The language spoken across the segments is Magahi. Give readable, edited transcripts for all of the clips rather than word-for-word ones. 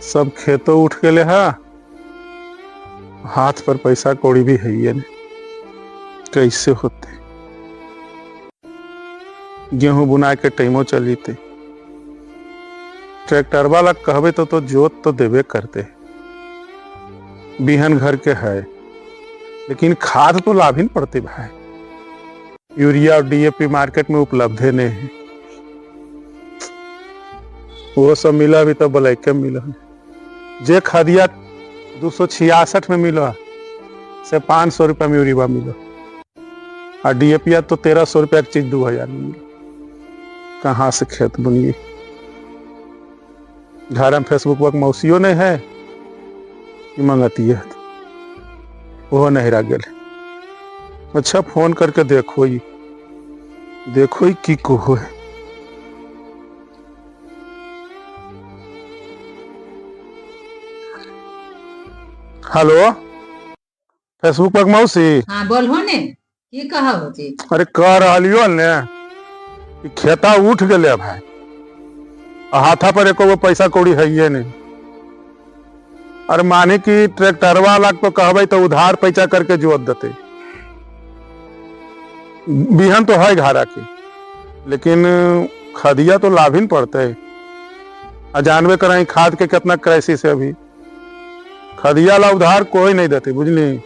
सब खेतो उठ गए है, हाथ पर पैसा कौड़ी भी है ये नहीं, कैसे होते? गेहूं बुनाए के टाइमो चल जीते। ट्रैक्टर वाला कहबे तो जोत तो देबे करते, बिहन घर के है, लेकिन खाद तो लाभ ही न पड़ते भाई। यूरिया और डीएपी मार्केट में उपलब्ध है नहीं है। वो सब मिला भी तो ब्लैक के मिला। जे खदिया 266 में मिला से 500 रुपया में यूरिया मिला, और डीएपी तो 1300 रुपया के चीज 2000 में मिला। कहाँ से खेत बुनिए? घर में फेसबुक पर मौसियों नहीं है कि मंगती है, वो नहीं रह गए। अच्छा फोन करके देखो ही, देखो ही की को है। हेलो, फेसबुक पर मौसी। हाँ बोलहो ने, की कहब जी? अरे कह रहलियो ने कि खेता उठ गेले भाई, आ हाथा पर एको गो पैसा कौड़ी है नहीं। अरे माने कि ट्रैक्टर वाला तो कहबे तो उधार पैसा करके जोत देते। बिहन तो है घारा के, लेकिन खदिया तो लाभ ही न पड़ते। आ जानबे कराई खाद के कितना क्राइसिस है अभी। खदिया ला उधार कोई नहीं देते, बुझली?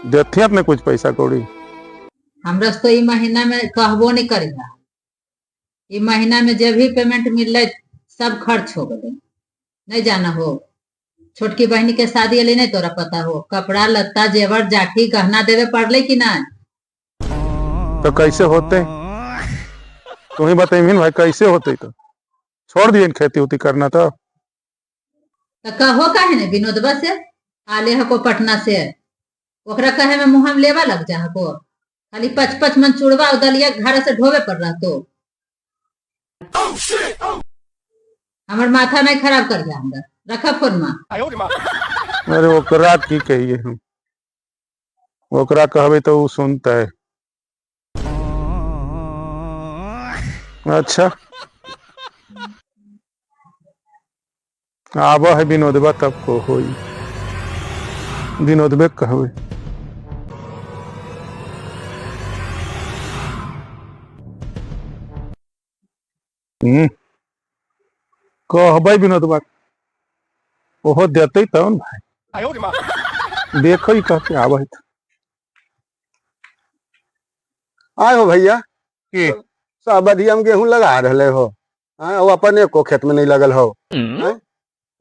देते अपने कुछ पैसा कौड़ी। हमरा से तो ई महीना में कहबो नहीं करेगा। ई महीना में जे भी पेमेंट मिलले सब खर्च हो गए। नहीं जाना हो, छोटकी बहनी के शादी अली नहीं तोरा पता हो, कपड़ा लत्ता जेवर जाठी गहना देवे पड़ले कि नहीं? तो कैसे होते तुम ही बताइए भाई, कैसे होते? तो छोड़ दिए खेती उती करना तो। तो कहो काहे ने विनोदवा से आले हको पटना से, ओकरा कहे में मुँह में लेवा लग जा हको। खाली पच पच मन चूड़वा और दलिया घर से ढोवे पर रहतो। हमर माथा नहीं खराब कर जा, हमरा रखा फोन मा। अरे ओकरा की कहिए हम, ओकरा कहबे तो उ सुनते है। अच्छा आब है विनोदबा तब को होई, विनोदबे कहबे। हम्म कहबै विनोदबा, ओहो देते तब न भाई। देखो ही कह के आवे है। आए हो भैया की सब अधिया में गेहूं लगा रहे हो, हाँ, वो अपन एको खेत में नहीं लगल हो। हाँ?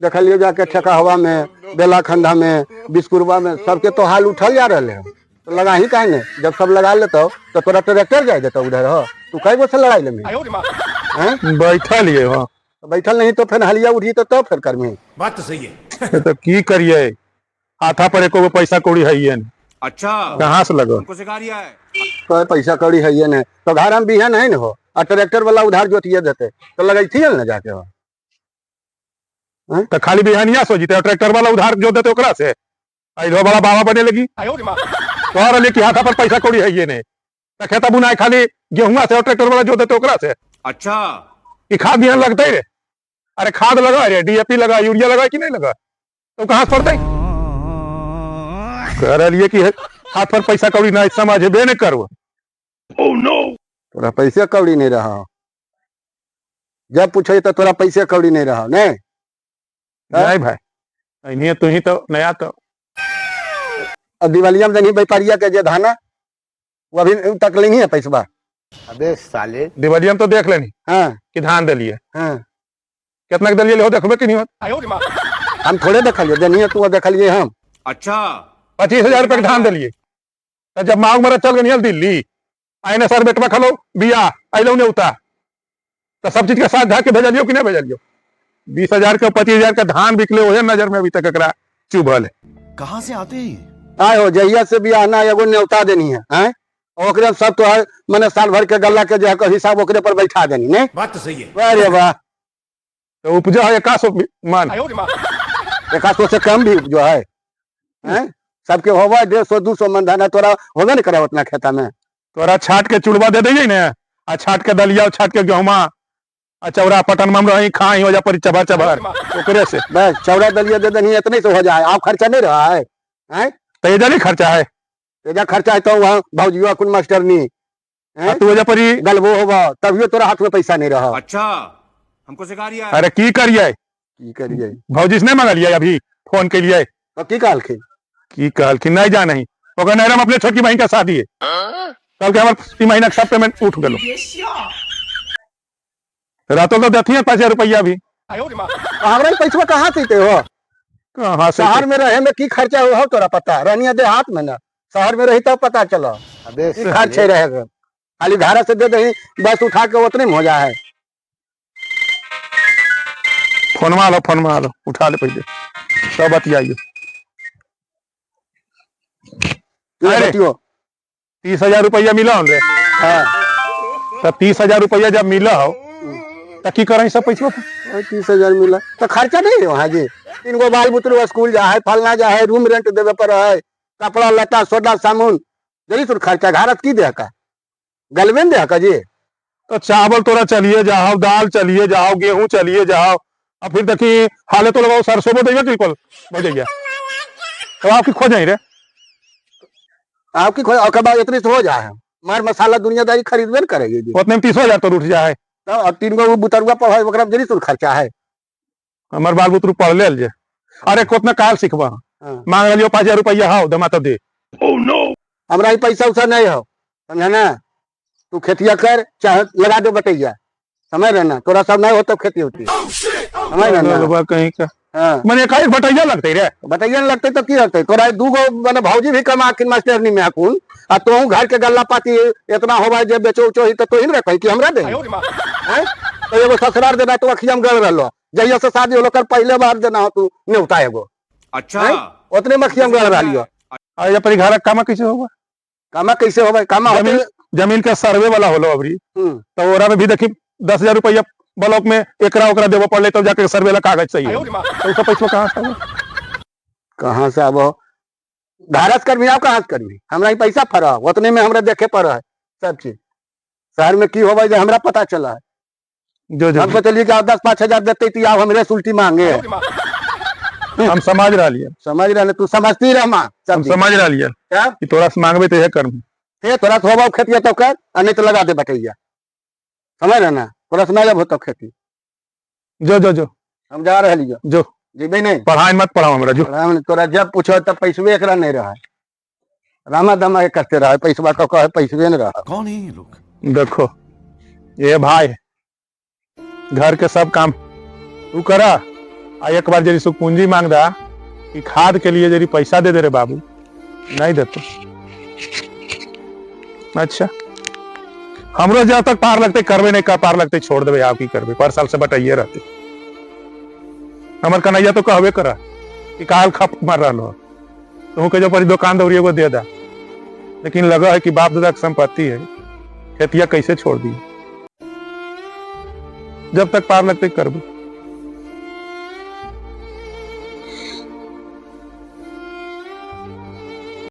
देखलियो जाके ठेका हवा में, बेला खंधा में, बिस्कुरवा में सबके तो हाल उठल जा रहे हो, तो लगा ही काहे ने? जब सब लगा लेतो तो तोरा ट्रैक्टर जाए देता उधर हो, तू कई गो से लड़ाई लेमी? हैं? बैठल ये हो। तो बैठल नहीं तो फिर हलिया उठी तो फिर करमी। बात तो सही है। तो की करिए, हाथा पर एको गो पैसा कौड़ी है ये नहीं। अच्छा, कहाँ से लगो? हमको सिखा रिया है। तो पैसा कौड़ी है ये नहीं, तो घर में बिहन है न हो, और ट्रैक्टर वाला उधार जोतिए देते तो लगैती ना जाके हो। तो खाली बिहानिया सो जीते, ट्रैक्टर वाला उधार जो देते ओकरा से अइलो बड़ा बाबा बने लगी। कह रही कि हाथा पर पैसा कौड़ी है ये नहीं, तो खेता बुनाए खाली गेहुआ से और ट्रैक्टर वाला जो देते ओकरा से। अच्छा, कि खाद बिहान लगते रे? अरे खाद लगा रे, डीएपी लगा, यूरिया लगा कि नहीं लगा, तो कहाँ से पड़ते? कह रही कि हाथ पर पैसा कौड़ी नहीं समझबे नहीं करबो। तोरा पैसे कौड़ी नहीं रहा, जब पूछे तो तोरा पैसे कौड़ी नहीं रहा। नहीं नहीं भाई, नहीं तू ही तो नया तो। अब दिवालिया में देनी व्यापारिया के जे धाना वो अभी तक नहीं है पैसवा। अबे साले, दिवालिया में तो देख लेनी। हाँ। कि धान दिलिए। हाँ। कितना के दिलिए हो देखबे कि नहीं होत? हम थोड़े देखलिए, देनी तू देखलिए हम। अच्छा, 25,000 रुपये के धान दिलिए। तो जब मांग मरा चल गई दिल्ली, आईने सर बेटवा खलो बिया अलो ने उता, तो सब चीज के साथ ढाक के भेजलियो कि नहीं भेजलियो? 20,000 के 25,000 के धान बिकले ओहे नजर में अभी तक एकरा चुभल है। कहाँ से आते हैं? आए हो जहिया से बियाह ना एगो न्योता देनी है, हैं? ओकरे सब तो है मैंने साल भर के गल्ला के जो है हिसाब ओकरे पर बैठा देनी। नहीं बात तो सही है। अरे वाह, तो उपजा है 81 मन, 81 से कम भी उपजो है, हैं? सबके होवा 150 200 मन धान है, तोरा होबे नहीं करे उतना खेता में। तोरा छाट के चुड़वा दे दे ने, आ छाट के दलिया, छाट के गेहुमा, आ चौरा पटन में हम रही खाई हो जा परी चबर चबर ओकरे से। बस चौरा दलिया दे दनी, इतने से हो जाए, आप खर्चा नहीं रहा है हैं? तो ये नहीं खर्चा है। एजा खर्चा है तो वहाँ भौजियो कुन मास्टरनी आ तू एजा परी गलबो होबा तभियो तोरा हाथ में पैसा नहीं रहा। अच्छा, हमको सिखा रिया है। अरे की करिए? की करिए? भौजी से नहीं मंगलिए अभी फोन के लिए? तो की कहलखिन? की कहलखिन नहीं जा नहीं, ओकर नहीं हम अपने छोटकी बहन का शादी है, कल के हमार ई महीना के सब पेमेंट उठ गेलो। रातों तो देती है 5,000 रुपया भी। तो हमरा ई पैसा कहाँ से अइते हो? कहाँ से? शहर में रहे में की खर्चा हो तोरा पता? रहनिया देहात में ना, शहर में रही तब पता चलो। अबे की खर्च है रहेगा, खाली घर से दे दही बस उठा के उतने में हो जाए। फोनमा आलो, फोनमा आलो, उठा ले पहले सब बतियाइयो। अरे। 30,000 रुपया मिला रे। हाँ। तो 30,000 रुपया जब मिला हो तो की करें सब पैसा? 30,000 मिला तो खर्चा नहीं है वहाँ जी। 3 गो बाल बुतरू स्कूल जा है, फलना जा है, रूम रेंट देवे पर है, कपड़ा लत्ता सोडा साबुन जरी सुर खर्चा। घरत की दे का गलबे दे का जी। तो चावल तोरा चलिए जाओ, दाल चलिए जाओ, गेहूं चलिए जाओ, और फिर देखी हाले तो लगाओ सरसों में देगा बिल्कुल भैया, तो आपकी खो जाई रे। आपकी खो और बाद इतनी से हो जाए, मार मसाला दुनियादारी खरीदबे न करेगी जी। उतने में 30,000 तो उठ जाए। तो अब 3 गो बुतरुआ पढ़ाई ओकरा में जरी सुर खर्चा है। हमार बाल बुतरू पढ़ ले जे। अरे कोतना काल सिखबा। हाँ। मांग लियो 5,000 रुपया हाउ दमा तब दे। हमरा ई पैसा उसा नहीं हो समझा ना, तू खेतिया कर चाहे लगा दे बटैया, समझ रहे ना, तोरा सब नहीं हो तब खेती होती, समझ रहे ना। कहीं का हाँ। मैंने एक बटैया लगते रे। बटैया न लगते तो की लगते तोरा? 2 गो मैंने भौजी भी कमा के मास्टरनी में हकुन, आ तोहू घर के गल्ला पाती इतना होबा जे बेचो उचो ही तो तोही न रखै कि हमरा दे हैं? तो एगो ससुराल देना तो अखिया में गड़ रहलो, जहिया से शादी होलो कर पहले बार देना हो तू न्योता एगो। अच्छा, उतने में अखिया में गड़ रहलियो। आ पर घर का कामा कैसे होगा? कामा कैसे होबे? कामा होते जमीन का सर्वे वाला होलो अबरी, तो ओरा में भी देखी 10,000 रुपया ब्लॉक में एकरा ओकरा देबो पड़ले तब जाके सर्वे वाला कागज चाहिए। तो उसका पैसा कहाँ से आबो? कहाँ से आबो? घरस करबी आप कहाँ से करबी? हमरा ही पैसा फरा उतने में हमरा देखे पड़ है सब चीज। शहर में की होबे जे हमरा पता चला है। जो जो हम सोचलिए कि आप 10-5 हजार देते तो आप हमरे से उल्टी मांगे। हम समझ रहा लिए। समझ रहा तू समझती रह मां, हम समझ रहा लिए क्या कि तोरा से मांगबे तो यह करबी। हे तोरा से होबो खेतिया तो कर, आ नहीं तो लगा दे बटैया, समझ रहे ना, तोरा से नहीं होतो खेती। जो जो जो हम जा रहे लियो जो जीबे नहीं। पढ़ाई मत पढ़ाओ हमरा जो। पढ़ाई तोरा जब पूछो तब पैसवे एकरा नहीं रहा, रामा दमा के करते रहा, पैसवा को कहे पैसवे नहीं रहा। कौन है ये लोग? देखो ये भाई घर के सब काम तू करा, आ एक बार जरी सु पूंजी मांग दा कि खाद के लिए जरी पैसा दे दे रे बाबू, नहीं देतो। अच्छा हमरो जब तक पार लगते करबे नहीं कर पार लगते छोड़ देबे, आप की करबे, पर साल से बटाइए रहते। हमर कन्हैया तो कहबे करा कि काल खप मार रहा हो, तुम के जो परी दुकान दौरी एगो दे दा, लेकिन लगा है कि बाप दादा की संपत्ति है, खेतिया कैसे छोड़ दी। जब तक पार लगते करबे।